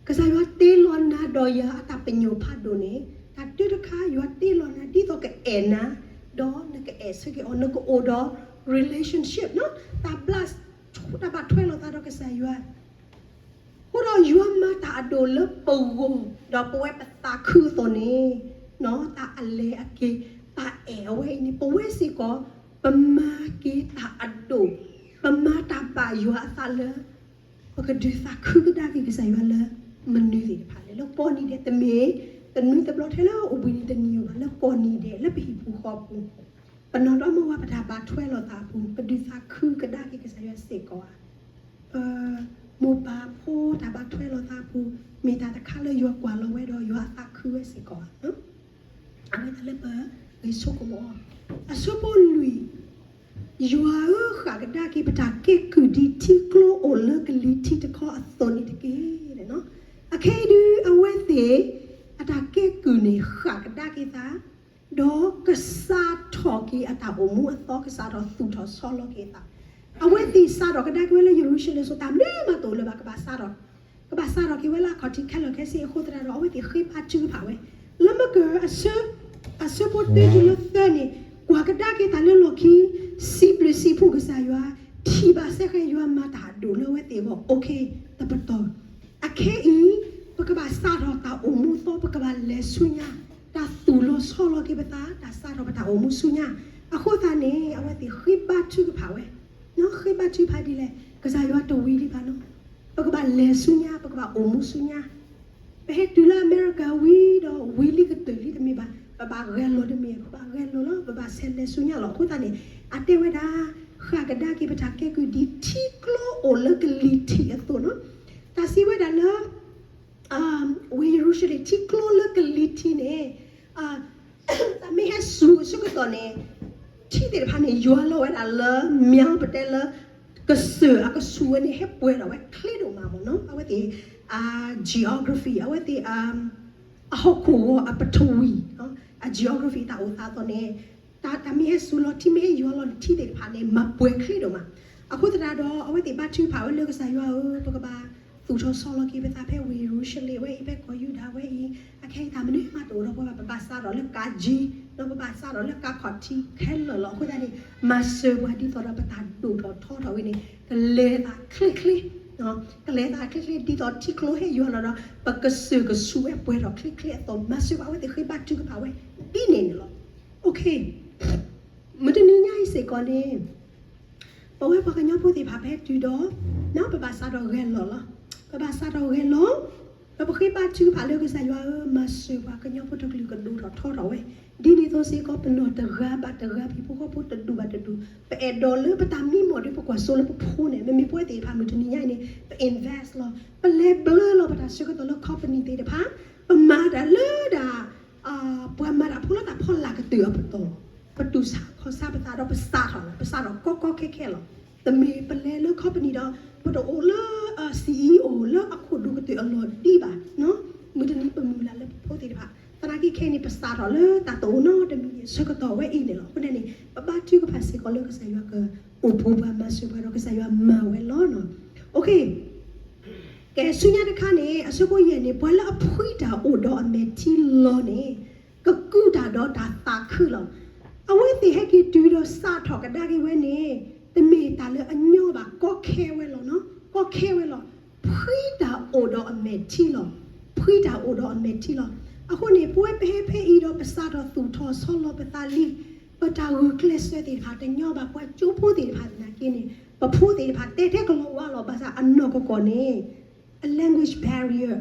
ကစၢ်ယွၤတ့လီၤနၤဒီးယၤအတၢ်ပညိၣ်ဖးဒိၣ်န့ၣ် တၢ်တုတခါ ယွၤတ့လီၤနၤဒ်သိးကအဲၣ်နၤ, ဒီးနကအဲၣ်ဆၢက့ၤအီၤ နကအိၣ်ဒီး relationship တၢ်ဘျး တၢ်ဘၣ်ထွဲလိာ်သးဒီးကစၢ်ယွၤ အဃိဒီးယွၤမၤတၢ်အဒိၣ်လၢပဂီၢ် ဒီးပဝဲပသးခုအသိးန့ၣ်, တၢ်အလဲၤအက့ၤ တၢ်အဲၣ်အဝဲအံၤန့ၣ် ပဝဲစ့ၢ်ကီး ပမၤက့ၤတၢ်အဒိၣ်, ပမၤတၢ်ဘၣ်ယွၤအသးလၢ ပကဒုးသးခုကဒါက့ၤကစၢ်ယွၤလၢ မနုၤသ့ၣ်တဖၣ်လဲၣ်. လၢကိးနံၤဒဲး တမ့ၢ်တနွံတဘျီထဲလၢအိၣ်ဘှံးနံၤတနံၤအံၤဘၣ်, လၢကိးနံၤဒဲး လၢပဟံၣ်ပူၤဃီပူၤ ပနီၢ်ဒီမါဝၤ ပတၢ်ဘၣ်ထွဲလိာ်သးအပူၤ ပဒုးသးခုကဒါက့ၤကစၢ်ယွၤစ့ၢ်ကီးဧါ. ပမိၢ်ပၢ်ဖိတၢ်ဘၣ်ထွဲလိာ်သးအပူၤ မ့ၢ်တၢ်တခါလၢယွၤကွၢ်လီၤဝဲဒီး ယွၤအသးခုဝဲစ့ၢ်ကီးဧါ. အဝဲတၢ်လၢပဂဲၤဆိကမိၣ်အီၤ. အဆၢဖိလွံၢ်, ယွၤဧၢ ဃၣ်ကဒါက့ၤပတၢ်ကဲကုၢ်ဒ်ထံကျိအိၣ်လၢကလံၤထံးတခီအသိးန့ၣ်တက့ၢ်. အခဲအံၤဒုး အဝဲသ့ၣ် အတၢ်ကဲကုၢ်န့ၣ် ဃၣ်ကဒါက့ၤသး ဒီးကစးထီၣ်က့ၤအတၢ်အိၣ်မူအသီ ကစးထီၣ်သူၣ်ထီၣ်ဆီလီၤက့ၤအသး. အဝဲသ့ၣ်စးထီၣ်ကဒါက့ၤဝဲလၢယရူၤၡလ့ၣ်အစိၤ တၢ်မနုၤမးတအိၣ်လၢၤဘၣ် ကဘၣ်စးထီၣ်, ကဘၣ်စးထီၣ်က့ၤဝဲလၢအခီၣ်ထံးခဲလၢာ်ခဲဆ့အဃိသတးဒီး အဝဲသ့ၣ်ဃ့ဘါထုကဖၣ်ဝဲ, လၢမကၢၢ် အဆၢဖိတၢတုၤလၢသၢန့ၣ်, ကွၢ်ကဒါက့ၤတၢ်လၢလီၢ်ခံ, စံးဘျုးစံးဖှိၣ်ကစၢ်ယွၤ, ထံၣ်ဘၣ်စဲဃဲယွၤမၤတၢ်အဒိၣ်လၢအဝဲသ့ၣ်အဂီၢ် အိၣ်ခ့ တပတီၢ် အခဲအံၤ ပကဘၣ်စးထီၣ်တၢ်အိၣ်မူအသီ ပကဘၣ်လဲၤဆူညါ, တၢ်သူၣ်လီၤဆီလီၤက့ၤပသး တၢ်စးထီၣ်ပတၢ်အိၣ်မူဆူညါ, အဃိသတးန့ၣ် အဝဲသ့ၣ်ဃ့ဘါထုကဖၣ်ဝဲ, ဃ့ဘါထုကဖၣ်ဒ်လဲၣ်, ကစၢ်ယွၤတဝံၤဒံးဘၣ်နီၤ, ပကဘၣ်လဲၤဆူညါ ပကဘၣ်အိၣ်မူဆူညါ ပဟဲတုၤလၢအမဲရကၤဝံၤဒီး ဝံၤလံကတၢၢ်လံတမ့ၢ်ဘၣ်, ပဘၣ်ဂဲၤလိာ်တမ့ၢ်, ပဘၣ်ဂဲၤလိာ်လီၤ, ပဘၣ်ဆဲးလဲၤဆူညါလီၤ. အဃိသတးန့ၣ် အတဲဝဲဒၣ် ဃၣ်ကဒါက့ၤပတၢ်ကဲကုၢ် ဒ်ထံကျိအိၣ်လၢကလံၤထံးအသိးနီၤ. တၢ်စံးဝဲဒၣ်လၢ ဝ့ၢ်ယရူၤၡလ့ၣ် ထံကျိလၢကလံၤထံးန့ၣ် တၢ်မ့ၢ်ဟဲစူၤအဆၢကတီၢ်န့ၣ် ထံသ့ၣ်တဖၣ်န့ၣ် ယွၤလီၤဝဲဒၣ်လၢ မ့ၢ်ပတဲလၢ ကစၢၢ်အကဆူးဝဲန့ၣ် ဟဲပှဲၤထီၣ်ဝဲချ့ဒိၣ်မးမ့ၢ်နီၤ. အဝဲသ့ၣ် geography အဝဲသ့ၣ် အဟီၣ်ခိၣ်ဂီၤအပထဝီ အ geography တၢ်အိၣ်သးအသိးန့ၣ် တၢ်မ့ၢ်ဟဲစူၤလီၤ ထံမ့ၢ်ဟဲယွၤလီၤန့ၣ် ထံသ့ၣ်တဖၣ်န့ၣ် မၤပှဲၤချ့ဒိၣ်မး. အဃိသတးဒီး အဝဲသ့ၣ်ဘါထုကဖၣ်ဝဲလၢကစၢ်ယွၤဧၢ, ပကဘၣ်သူၣ်ထီၣ်ဆီလီၤက့ၤပသးဖဲဝ့ၢ်ယရူၤၡလ့ၣ်ဝဲအံၤ ဖဲကီၢ်ယူဒၤဝဲအံၤ, အခဲအံၤတၢ်မနုၤမးတအိၣ်ဒီးပှၤဘၣ်, ပဘၣ်စးထီၣ်လၢကးကၠံ, ဒီးပဘၣ်စးထီၣ်လၢကးခီၣ်ထံးခဲလၢာ်လီၤ. အဃိသတးန့ၣ် မၤစၢၤပှၤဒ်သိးဒီးပတၢ်ဒိၣ်ထီၣ်ထီထီၣ်ဝဲန့ၣ် ကလဲၤသးချ့ချ့ ကလဲၤသးချ့ချ့ ဒ်သိးထံကျိဟဲယွၤလီၤဒီး ပကစၢၢ်ကဆူးဝဲပှဲၤထီၣ်ချ့ချ့အသိး မၤစၢၤဘၣ်အဝဲသ့ၣ်ဃ့ဘါထုကဖၣ်ဝဲ ဒ်န့ၣ်န့ၣ်လီၤ. မုၢ်တနံၤညါအံၤစ့ၢ်ကီးန့ၣ် ပဝဲပှၤကညီဖိသ့ၣ်တဖၣ်ပဟဲတုၤဒီး ပဘၣ်စးထီၣ်ဂဲၤလီၤလီၤ. ပဘၣ်စးထီၣ်ဂဲၤလီၤ ဒီးပဃ့ဘါထုကဖၣ်လၢကစၢ်ယွၤဧၢ, မၤစၢၤပှၤကညီဖိတကလုာ်ကဒိၣ်ထီၣ်ထီထီၣ်ဝဲ, ဒ်န့ၣ်အသိးစ့ၢ်ကီး ပနီၢ်တဂၤဘၣ်တဂၤ ဟံၣ်ဖိဃီဖိတဒူၣ်ဘၣ်တဒူၣ် ပအဲၣ်ဒိးလၢပတၢ်မံမီၢ်ဒီး ပကွၢ်စိလၢပဖိန့ၣ် မ့မ့ၢ်ပဝဲသ့ၣ်တဖၣ်မုၢ်တနံၤညါအံၤန့ၣ် ပ invest လီၤ, ပလဲၤဘျၢလီၤပတၢ်ဆၢကတီၢ်လၢ company သ့ၣ်တဖၣ်, ပမၤတၢ်လၢဒၣ် ပှၤမၤတၢ်ဖိလၢတၢ်ဖီလာ်ကတၢၢ်အပတီၢ်လီၤ. ပတူၢ်ဆါခီၣ်ဆါပသးဒီးပစးထီၣ်လီၤ, ပစးထီၣ်ကီကီခဲခဲလီၤ. တမ့ၢ်ပလဲၤလၢ company ဒီး ပတအိၣ်လၢ CEO လၢအခိၣ်ဒူကတၢၢ်အလီၢ်ဒံးဘၣ်. မုၢ်တနံၤပမုၢ်လၢ်လၢပဖိသ့ၣ်တဖၣ် သနာ်က့ခဲအံၤန့ၣ် ပစးထီၣ်လၢတၢ်တအိၣ်နီတမံၤအဆၢကတီၢ်ဝဲအံၤန့ၣ်လီၤ. အဃိန့ၣ် ပဘါထုကဖၣ်စ့ၢ်ကီးလၢကစၢ်ယွၤကအိၣ်ဖှိၣ်ပှၤ မၤစၢၤပှၤဒီးကစၢ်ယွၤမၤဝဲလီၤ. ကဲ ဆူညါတခါန့ၣ် အဆၢဖိယဲၢ်န့ၣ် ပှၤလၢအဖှံတၢ်အိၣ်ဒီးအမဲာ်ထံလီၤန့ၣ် ကကူးတၢ်ဒီးတၢ်သးခုလီၤ. အဝဲသ့ၣ်ဟဲက့ၤတုၤဒီးစးထီၣ်ကဒါက့ၤဝဲန့ၣ် တမ့ၢ်တၢ်လၢအညီဘၣ်, ကီခဲဝဲလီၤနီၤ, ကီခဲဝဲလီၤ. ဖှံတၢ်အိၣ်ဒီးအမဲာ်ထံလီၤ, ဖှံတၢ်အိၣ်ဒီးအမဲာ်ထံလီၤ. အဃိန့ၣ် ပဝဲပဟဲဖဲအံၤဒီး ပစးထီၣ်သူၣ်ထီၣ်ဆီလီၤပသးလံ, ပတၢ်ဂုာ်ကျဲးစၢးသ့ၣ်တဖၣ်တညီဘၣ်, ပှၤကၠိဖိသ့ၣ်တဖၣ်သနာ်က့န့ၣ် ပဖိသ့ၣ်တဖၣ်တဲထဲကလီၤဝါလီၤ, ဘၣ်ဆၣ်အနီၢ်ကီၢ်ကီၢ်န့ၣ် အ language barrier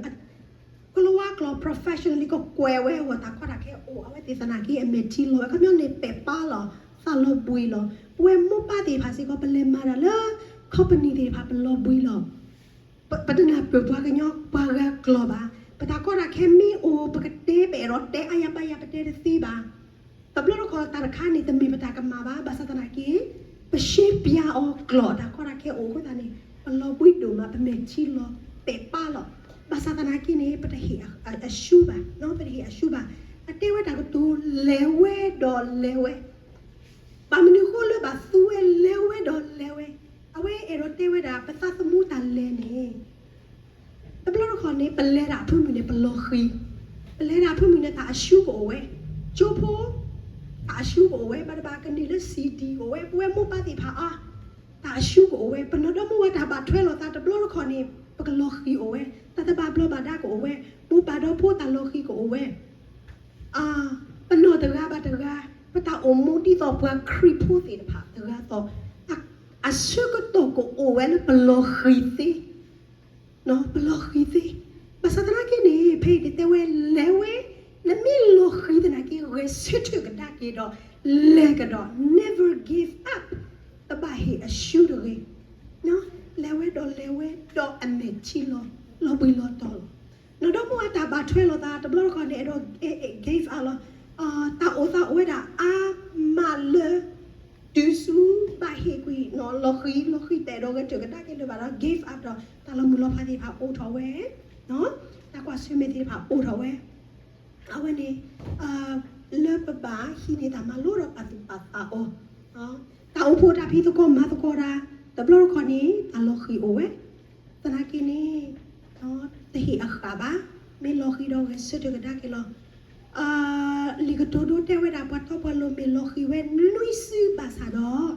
ကလီၤဝါကျိာ် professionally ကကွဲးဝဲအဂီၢ် တၢ်ကီတၢ်ခဲအိၣ် အဝဲသ့ၣ်သနာ်က့ အမဲာ်ထံလီၤဝဲ ခီပညီန့ၣ် ပဲာ်ပါလီၤ, သးလီၤဘှံးလီၤ. ပဝဲမိၢ်ပၢ်သ့ၣ်တဖၣ်စ့ၢ်ကီး ပလဲၤမၤတၢ်လၢ company သ့ၣ်တဖၣ် ပလီၤဘှံးလီၤ. ပတနၢ်ပၢၢ်ပှၤကညီပှၤဂၤကျိာ်ဘၣ်. ပတၢ်ကီတၢ်ခဲမ့ၢ်အိၣ် ပကတဲ ပအဲၣ်ဒိးတဲအါယၤဘၣ်ယၤ ပတဲတသ့ဘၣ်. တဘျီတခီၣ်တၢ်တခါန့ၣ် တမ့ၢ်ပတၢ်ကမၣ်ဘၣ်, ဘၣ်ဆၣ်သနာ်က့ ပရှင်းပြအီၤကျိာ်တၢ်ကီတၢ်ခဲအိၣ်အဃိသတးန့ၣ် ပလီၤဘှံးဒိၣ်မး ပမဲာ်ထံလီၤပဲာ်ပၢ်လီၤ. ဘၣ်ဆၣ်သနာ်က့န့ၣ် ပတဟ့ၣ်အဆူဘၣ်, ပတဟ့ၣ်အဆူဘၣ်. အတဲဝဲတၢ်ကတိၤ လဲၤဝဲဒီးလဲၤဝဲ ဘၣ်မနုၤအဃိလၢဘၣ်သူဝဲလဲၤဝဲဒီးလဲၤဝဲ, အဝဲအဲၣ်ဒိးတဲဝဲဒၣ် ပသးသမူတၢ်လဲၤန့ၣ် တဘျီတခီၣ်န့ၣ် ပလဲၤတၢ်အဖၢမုၢ်န့ၣ် ပလီၤဃံၤ, ပလဲၤတၢ်အဖၢမုၢ်န့ၣ် တၢ်အဆူကအိၣ်ဝဲ, ကၠိဖိ တၢ်အဆူကအိၣ်ဝဲ, ဘၣ်တဘၣ်ကန့ၢ်လၢ စံၣ်ဒံၣ် ကအိၣ်ဝဲ, ပဝဲမိၢ်ပၢ်သ့ၣ်တဖၣ်အါ တၢ်အဆူကအိၣ်ဝဲ, ပနီၢ်ဒီမါဝၤတၢ်ဘၣ်ထွဲလိာ်သးတဘျီတခီၣ်န့ၣ် ပကလီၤဃံၤအိၣ်ဝဲ, တၢ်တဘၣ်ဘျီးဘၣ်ဒါကအိၣ်ဝဲ, မိၢ်ပၢ်ဒီဖိတၢ်လီၤဃံၤကအိၣ်ဝဲ ပနီၢ်တဂၤဘၣ်တဂၤ, ပတၢ်အိၣ်မူဒ်သိးပှၤခရံာ်ဖိသ့ၣ်တဖၣ်တဂၤသိး, အဆၢကတီၢ်ကအိၣ်ဝဲလၢပလီၤဃံၤသ့, ပလီၤဃံၤသ့. ဘၣ်ဆၣ်သနာ်က့န့ၣ် ဖဲအံၤတဲဝဲလဲၤဝဲ, နမ့ၢ်လီၤဃံၤသနာ်က့ ဂဲၤဆၢထၢၣ်ကဒါက့ၤဒီး လဲၤကဒီး never give up, တဘၣ်ဟ့ၣ်အဆူတဂ့ၤ. လဲၤဝဲဒီးလဲၤဝဲဒီးအမဲာ်ထံလီၤဘှံးလီၤတီၤလီၤ. နီၢ်ဒီမါဝၤတၢ်ဘၣ်ထွဲလိာ်သးတဘျီတခီၣ်န့ၣ် အဲၣ်ဒိး give up လီၤ. တၢ်အိၣ်သးအိၣ်ဝဲဒၣ်အါမးလၢ တုၤဆူဘၣ်ဟ့ၣ်ကွံာ် လီၤဃံၤလီၤဃံၤ တအဲၣ်ဒိးဂဲၤဆၢထၢၣ်ကဒါက့ၤလၢၤဘၣ်ဒီး give up ဒီး တၢ်လီၤမုၢ်လီၤဖးသ့ၣ်တဖၣ်အိၣ်ထီၣ်ဝဲ, တၢ်ကွၢ်ဆၢၣ်မဲာ်သ့ၣ်တဖၣ်အိၣ်ထီၣ်ဝဲ. အဝဲန့ၣ် လၢပဘၣ်ဟံးန့ၢ်တၢ်မၤလိဒီးပာ်သူၣ်ပာ်သးအီၤ, တၢ်အိၣ်ဖှိၣ်တၢ်ဖံးသကိးမၤသကိးတၢ် တဘျီတခီၣ်န့ၣ် တၢ်လီၤဃံၤအိၣ်ဝဲ, သနာ်က့န့ၣ် တဟ့ၣ်အဃၣ်ဘၣ်, မ့ၢ်လီၤဃံၤဒီးဂဲၤဆၢထၢၣ်ကဒါက့ၤလီၤ. လံာ်ကတိၤဒိတဲဝဲဒၣ် ပှၤတီပှၤလိၤမ့ၢ်လီၤဃံၤဝဲနွံစုဘၣ်ဆၣ်ဒီး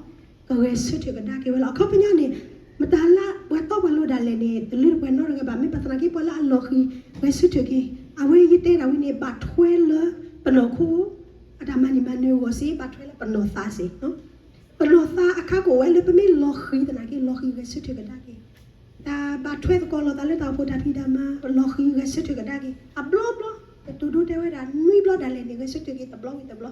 ကဂဲၤဆၢထၢၣ်ကဒါက့ၤဝဲလီၤ. အခီပညီန့ၣ် မတၤလၢပှၤတီပှၤလိၤဒၣ်လဲာ်န့ၣ် တလၢတပှဲၤနီတဂၤဘၣ် မ့ၢ်ဘၣ်သနာ်က့ပှၤလၢအလီၤဃံၤ ဂဲၤဆၢထၢၣ်က့ၤ အဝဲယတဲဒၣ်ဝဲန့ၣ် ဘၣ်ထွဲလၢပနီၢ်ခိ အတၢ်မၤန့ၢ်မၤနၢၤအဂီၢ်စ့ၢ် ဘၣ်ထွဲလၢပနီၢ်သးစ့ၢ် ပနီၢ်သးအခါကအိၣ်ဝဲလၢပမ့ၢ်လီၤဃံၤသနာ်က့ လီၤဃံၤဂဲၤဆၢထၢၣ်ကဒါက့ၤ, တၢ်ဘၣ်ထွဲသကိးလိာ်သးလၢတၢ်အိၣ်ဖှိၣ်တၢ်ဖံးတၢ်မၤ လီၤဃံၤဂဲၤဆၢထၢၣ်ကဒါက့ၤ အဘျီဘျီ, ကတိၤဒိတဲဝဲဒၣ် နွံဘျီဒၣ်လဲာ်န့ၣ် ဂဲၤဆၢထၢၣ်က့ၤတဘျီဝံၤတဘျီ.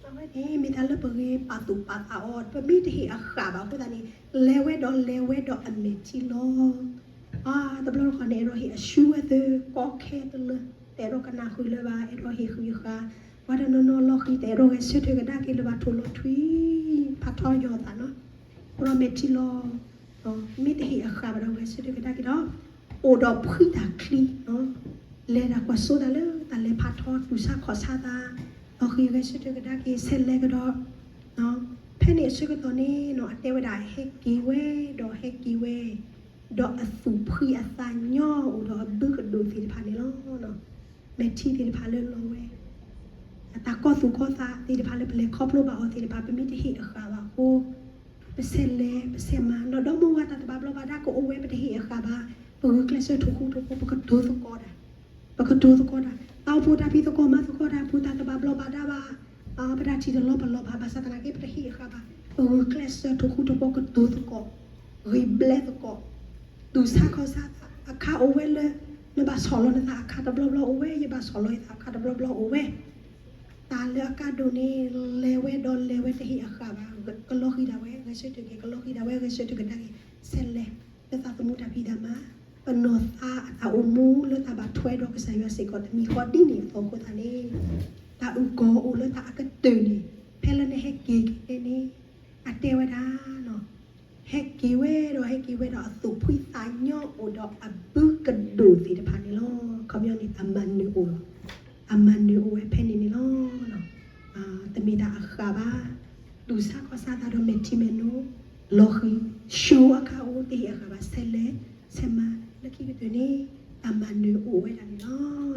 အဝဲန့ၣ် မ့ၢ်တၢ်လၢပဂ့ၤပာ်သူၣ်ပာ်သးအီၤ ပမ့ၢ်တဟ့ၣ်အဃၣ်ဘၣ်အဃိသတးန့ၣ် လဲၤဝဲဒီးလဲၤဝဲဒီးအမဲာ်ထံလီၤ တဘျီတခီၣ်န့ၣ် အဲၣ်ဒိးဟ့ၣ်အဆူဝဲသ့ၣ် ကီခဲတလၢ တအဲၣ်ဒိးကနၣ်ဃုာ်လၢၤဘၣ် အဲၣ်ဒိးဟ့ၣ်ဃံးဃာ်, ပှၤတနီၤနီၤလီၤဃံၤ တအဲၣ်ဒိးဂဲၤဆၢထၢၣ်ကဒါက့ၤလၢၤဘၣ် ထိၣ်လီၤထွံ ဖးထီယီၤသးနီၤ, အိၣ်ဒီးမဲာ်ထံလီၤ, မ့ၢ်တဟ့ၣ်အဃၣ်ဘၣ်ဒီးဂဲၤဆၢထၢၣ်ကဒါက့ၤဒီး အိၣ်ဒီးဖှံတၢ်ချံ, လဲၤတၢ်ကွၢ်စိတၢ်လၢတၢ်လဲၤဖးထီ တူၢ်ဆါခီၣ်ဆါသး, လီၤဃံၤဂဲၤဆၢထၢၣ်ကဒါက့ၤ ဆဲးလဲၤကဒီး ဖဲန့ၣ်အဆၢကတီၢ်န့ၣ်နီၤ အတဲဝဲဒၣ် ဟဲက့ၤဝဲဒီးဟဲက့ၤဝဲ, ဒီးအသူၣ်ဖှံအသးညီအိၣ်ဒီးအဘုကဒိၣ်သ့ၣ်တဖၣ်န့ၣ်လီၤ. မဲာ်ထံသ့ၣ်တဖၣ်လၢလီၤဝဲ, အတၢ်ကီသူၣ်ကီသးသ့ၣ်တဖၣ်လၢပလဲၤခီဖျိဘၣ်အီၤသ့ၣ်တဖၣ် ပမ့ၢ်တဟ့ၣ်အဃၣ်ဘၣ်အဃိ ပဆဲးလဲၤ ပဆဲးမၤ နီၢ်ဒီမါဝၤတၢ်တဘၣ်ဘျီးဘၣ်ဒါကအိၣ်ဝဲ ပတဟ့ၣ်အဃၣ်ဘၣ်, ပဂုာ်ကျဲးစၢးထိၣ်ဃူထိၣ်ဖိး ပကတိၤသကိးတၢ်, ပကတိၤသကိးတၢ်, တၢ်အိၣ်ဖှိၣ်တၢ်ဖံးသကိးမၤသကိးတၢ် ပတၢ်တဘၣ်ဘျီးဘၣ်ဒါဘၣ်, ပတၢ်ထံၣ်တလီၤပလီၢ်ဘၣ် ဘၣ်ဆၣ်သနာ်က့ ပတဟ့ၣ်အဃၣ်ဘၣ်, ပဂုာ်ကျဲးစၢးထိၣ်ဃူထိၣ်ဖိး ကတိၤသကိး, ဂံၢ်ဘျဲးသကိး, တူၢ်ဆါခီၣ်ဆါသး အခါအိၣ်ဝဲလၢ နဘၣ်ဆီၣ်လီၤနသးအခါတဘျီဘျီအိၣ်ဝဲ, ယဘၣ်ဆီၣ်လီၤယသးအခါတဘျီဘျီအိၣ်ဝဲ တၢ်လၢအကါဒိၣ်န့ၣ် လဲၤဝဲဒီးလဲၤဝဲတဟ့ၣ်အဃၣ်ဘၣ်, ကလီၤဃံၤဒၣ်ဝဲ ဂဲၤဆၢထၢၣ်က့ၤ, ကလီၤဃံၤဒၣ်ဝဲ ဂဲၤဆၢထၢၣ်ကဒါက့ၤ, ဆဲးလဲၤ လၢသးသမူတၢ်ဖံးတၢ်မၤ, ပနီၢ်သးအတၢ်အိၣ်မူလၢတၢ်ဘၣ်ထွဲဒီးကစၢ်ယွၤစ့ၢ်ကီး တမံၤဃီဒ်န့ၣ်အသိးအဃိသတးန့ၣ်, တၢ်အုၣ်ကီၤအိၣ်လၢတၢ်အကတၢၢ်န့ၣ်, ဖဲလၢနဟဲက့ၤက့ၤန့ၣ်, အတဲဝဲဒၣ် ဟဲက့ၤဝဲဒီးဟဲက့ၤဝဲဒီးအသူၣ်ဖှံသးညီအိၣ်ဒီးအဘုကဒိၣ်သ့ၣ်တဖၣ်န့ၣ်လီၤ. ခီပညီန့ၣ် အမၤနၢၤအိၣ်လီၤ. အမၤနၢၤအိၣ်ဝဲဖဲန့ၣ်န့ၣ်လီၤ. တမ့ၢ်တၢ်အဃၣ်ဘၣ်. တူၢ်ဆါခီၣ်ဆါသးဒီးမဲာ်ထံမဲာ်နိ, လီၤဃံၤ, ဆိအခါအိၣ် တဟ့ၣ်အဃၣ်ဘၣ် ဆဲးလဲၤ, ဆဲးမၤ လၢခံကတၢၢ်န့ၣ် တၢ်မၤနၢၤအိၣ်ဝဲဒၣ်န့ၣ်လီ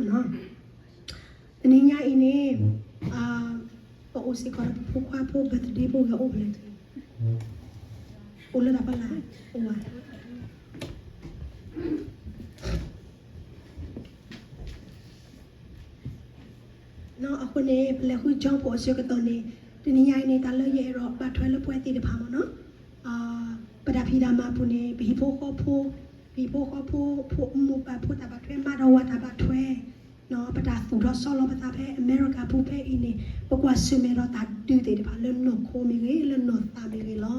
ၤ. တနံၤညါအံၤန့ၣ်, ပအိၣ်စ့ၢ်ကီးဒီးပဖိခွါဖိ birthday ဖိဂဲၤအိၣ်ဖဲလဲၣ်, အိၣ်လၢတၢ်ဖီလာ်, အိၣ်ဝဲ အဃိန့ၣ် ပလဲၤဃုကၠီဖိအဆၢကတီၢ်န့ၣ်, တနံၤညါအံၤန့ၣ် တၢ်လၢယအဲၣ်ဒိးဘၣ်ထွဲလၢပှၤသ့ၣ်တဖၣ်မ့ၢ်နီၤ, ပတၢ်ဖံးတၢ်မၤပူၤန့ၣ် ပဟံၣ်ဖိဃီဖိ, ပဟံၣ်ဖိဃီဖိ, ဖိမုၣ်ပၢ်ဖိတၢ်ဘၣ်ထွဲ မါဒီးဝၤတၢ်ဘၣ်ထွဲ, ပတၢ်သူၣ်ထီၣ်ဆီလီၤပသးဖဲအမဲရကၤပူၤဖဲအံၤန့ၣ် ပကွၢ်ဆၢၣ်မဲာ်ဒီးတၢ်ဒုးသ့ၣ်တဖၣ်လၢနီၢ်ခိမ့ၢ်ဂ့ၤ လၢနီၢ်သးမ့ၢ်ဂ့ၤလီၤ.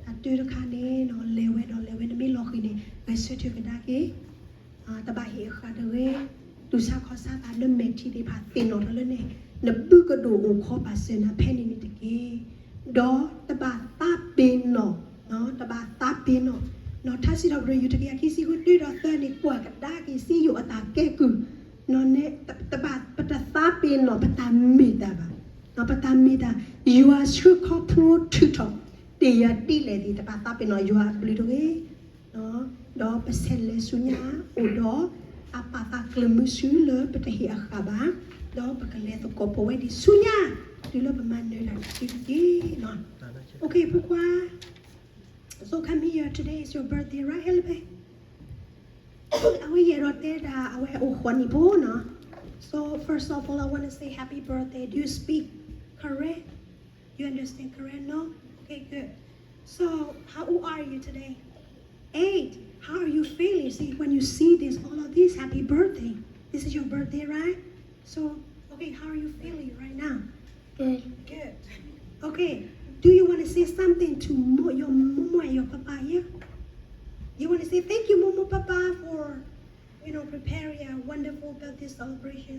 တၢ်တၢတခါန့ၣ် လဲၤဝဲဒီးလဲၤဝဲ နမ့ၢ်လီၤဃံၤန့ၣ် ဂဲၤဆၢထၢၣ်ကဒါက့ၤ တဘၣ်ဟ့ၣ်အဃၣ်တဂ့ၤ, တ တူၢ်ဆါခီၣ်ဆါသးလၢမဲာ်ထံသ့ၣ်တဖၣ်သ့ၣ်နီၣ်ထီၣ်လၢန့ၣ်, နဘုကဒိၣ်အိၣ်ခိးပာ်စၢၤနၤဖဲန့ၣ်န့ၣ်တက့ၢ်. ဒီးတဘၣ်သးပ့ၤနီၣ်, တဘၣ်သးပ့ၤနီၣ်, ထါစံးထီၣ်ပတြၢၤ ယူၢ်တကယၤခံဆံဃု တၢဒီးသၢန့ၣ် ကွၢ်ကဒါက့ၤစံယိၣ်အတၢ်ကဲကုၢ်, တဘၣ်, ပတသးပ့ၤနီၣ် ပတၢ်မ့ၢ်တၢ်ဘၣ်, ပတၢ်မ့ၢ်တၢ်, ယွၤဆှၢခီဖျိထုးထီၣ် တ့ၢ်ယၤဒ်လဲၣ်သ့ၣ် တဘၣ်သးပ့ၤနီၣ်ယွၤအဘျုးတဂ့ၤ. ဒီးပဆဲးလဲၤဆူညါ အိၣ်ဒီးအပာ်သးကျၢၤမုဆူလၢပတဟ့ၣ်အဃၣ်ဘၣ်, ဒီးပကလဲၤသကိးပဝဲဒ်ဆူညါ တုၤလၢပမၤနၢၤတၢ်တက့ၢ်. Okay, ဖိခွါ, so come here, today is your birthday, right, Helen? အဝဲယအဲၣ်ဒိးတဲဒၣ် အဝဲအိၣ်ဃိးနံၣ်ဖိနီၤ. So first of all, I want to say happy birthday. Do you speak Karen? You understand Karen, no? Okay, good. So, how old are you today? Eight. How are you feeling? See, when you see this, all of this, happy birthday. This is your birthday, right? So, okay, how are you feeling right now? Good. Good. Okay. Do you want to say something to mo- your mama and your papa here? You want to say thank you, mama, papa, for, you know, preparing a wonderful birthday celebration?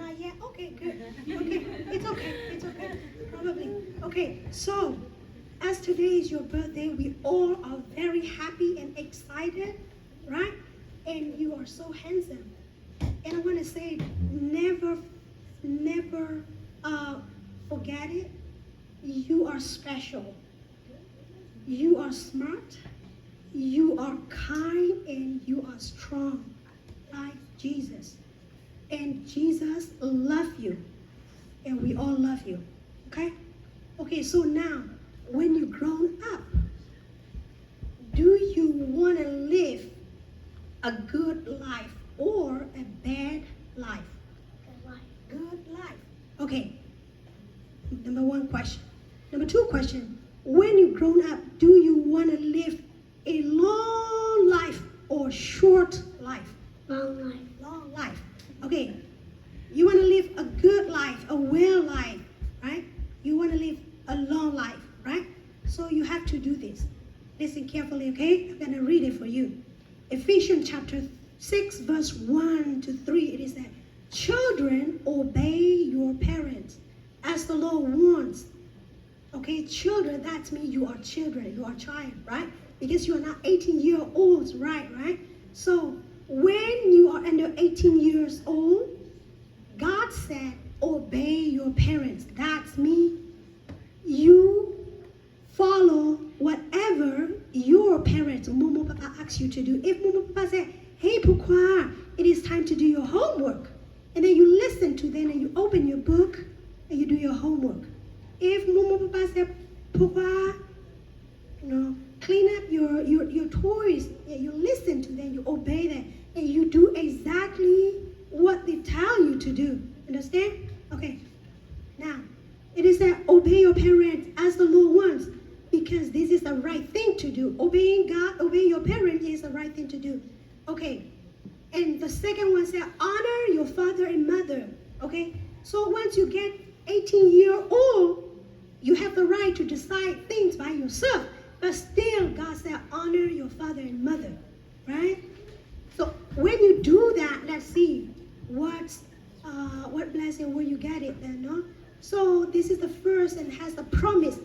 Not yet? Okay, good. Okay, it's okay. It's okay. Probably. Okay, so as today is your birthday, we all are very happy and excited, right? And you are so handsome. And I want to say, never, never uh, forget it. You are special. You are smart, you are kind, and you are strong like Jesus. And Jesus love you, and we all love you. Okay? Okay, so now, when you grown up, do you want to live a good life or a bad life? Good life. Good life. Okay. Number one question. Number two question. When you grown up, do you want to live a long life or short life? Long life. Long life. Okay. You want to live a good life, a well life, right? You want to live a long life, right? So you have to do this. Listen carefully, okay? I'm going to read it for you. Ephesians chapter six, verse one to three, it is that, "Children, obey your parents as the Lord wants." Okay, children, that means you are children, you are child, right? Because you are not eighteen year olds, right, right? So when you are under eighteen years old, God said, "Obey your parents." That's mean you follow whatever your parents, မိၢ်မိၢ်ပၢ်ပၢ် ask you to do. If မိၢ်မိၢ်ပၢ်ပၢ် say, "Hey, ဖိခွါ, it is time to do your homework," and then you listen to them and you open your book and you do your homework. If မိၢ်မိၢ်ပၢ်ပၢ် say, "ဖိခွါ, you know, clean up your, your, your toys," and you listen to them, you obey them, and you do exactly what they tell you to do. Understand? Okay. Now, it is that obey your parents as the Lord wants, because this is the right thing to do. Obeying God, obeying your parents is the right thing to do. Okay. And the second one said, "Honor your father and mother." Okay? So once you get eighteen year old, you have the right to decide things by yourself. But still, God said, "Honor your father and mother." Right? So when you do that, let's see what, uh, what blessing will you get it then, no? So this is the first and has the promise.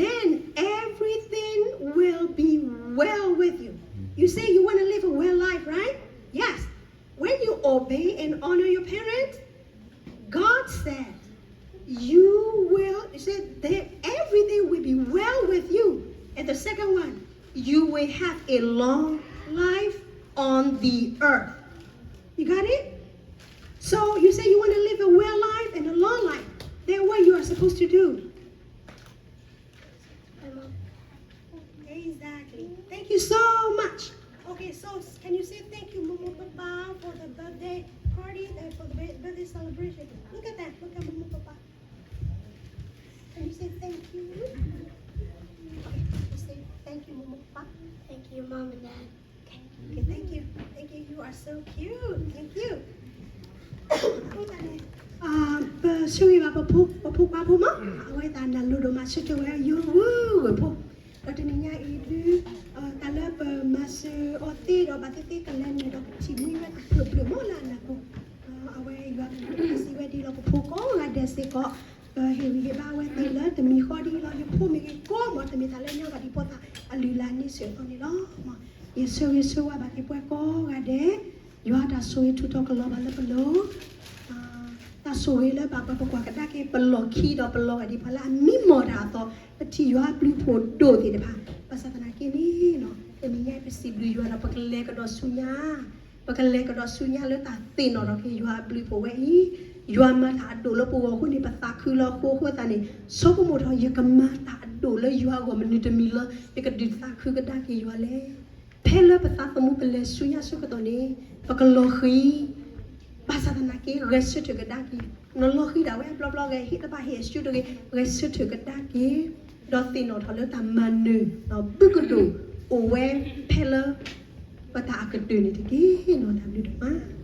Then everything will be well with you. You say you want to live a well life, right? Yes. When you obey and honor your parents, God said, you will, he said that everything will be well with you. And the second one, you will have a long life on the earth. You got it? So you say you want to live a well life and a long life. Then what you are supposed to do? Exactly. Thank you so much. Okay, so can you say thank you, Momo Papa, for the birthday party, uh, for the bir- birthday celebration? Look at that. Look at Momo Papa. Can you say thank you? Okay, just say thank you, Momo Papa. Thank you, Mom and Dad. Okay, okay, thank you. Thank you. You are so cute. Thank you. ပဆၢဂ့ၤဘၣ်ပဖိ ပဖိခွါဖိမး အဝဲသတးနၢ်လိၤဒိၣ်မး ဆၢတဲာ်ဝဲယိၤဝုၢ်ဝဲၢ်ဖိ ဒီးတနံၤညါအံၤဒုး တၢ်လၢပမၤစၢၤအီၤသ့ဒီး ဘၣ်သ့ၣ်သ့ၣ်ကလဲၤနုာ်ဒီးပထံၣ်မှံဝဲတဖျၢၣ်ဖျၢၣ်မးလၢ ဖိမ့ၢ်ဂ့ၤကိးမး တမ့ၢ်သးလၢညါဘၣ်ဒံးဖိသၣ်အလုၢ်အလၢ်န့ၣ်စ့ၢ်ကီးန့ၣ်လီၤ. ယဆၢဂ့ၤဆၢဝါဘၣ်က့ၤပှၤကိးဂၤဒဲး, ယွၤတၢ်ဆိၣ်ဂ့ၤထူးထီၣ်ကလီၤဘၣ်လၢပလိၤ တၢ်ဆိၣ်ဂ့ၤလၢဘၣ်ပှၤပကွၢ်ကဒါက့ၤပလီၢ်ခံဒီးပလီၢ်ဂၤဒံး ပှၤလၢအမံမီၢ်တၢ်အသီ, ပထံၣ်ယွၤအဘျုးအဖှိၣ်ဒိၣ်သ့ၣ်တဖၣ်, ဘၣ်ဆၣ်သနာ်က့န့ၣ်, တနံၤညါပစံးဘျုးယွၤဒီး ပကလဲၤကဒီးဆူညါ, ပကလဲၤကဒီးဆူညါလၢတၢ်သ့ၣ်နီၣ်ထီၣ်က့ၤယွၤအဘျုးအဖှိၣ်ဝဲအံၤ, ယွၤမၤတၢ်အဒိၣ်လၢပဂီၢ်အဃိန့ၣ် ပသးခုလၢအဃိအဃိသတးန့ၣ်, ဆိကမိၣ်ထီၣ် ယကမၤတၢ်အဒိၣ်လၢယွၤအဂီၢ်မနုၤတမံၤလၢ ယကဒုးသးခုကဒါက့ၤယွၤလဲၣ်. ဖဲလၢပသးသမူပလဲၤဆူညါဆၢကတီၢ်န့ၣ်, ပကလီၤဃံၤ, ဘၣ်ဆၣ်သနာ်က့ ဂဲၤဆၢထၢၣ်ကဒါက့ၤ, နလီၤဃံၤဒၣ်ဝဲအဘျီဘျီဂဲၤ ဟ့ၣ်တဘၣ်ဟ့ၣ်အစုတဂ့ၤ, ဂဲၤဆၢထၢၣ်ကဒါက့ၤ, ဒီးသ့ၣ်နီၣ်ထီၣ်လၢတၢ်မၤနၢၤ, ဘုကဒိၣ်အိၣ်ဝဲဖဲလၢ ပတၢ်အကတၢၢ်န့ၣ်တက့ၢ်. တၢ်ဘျုးဒိၣ်မး.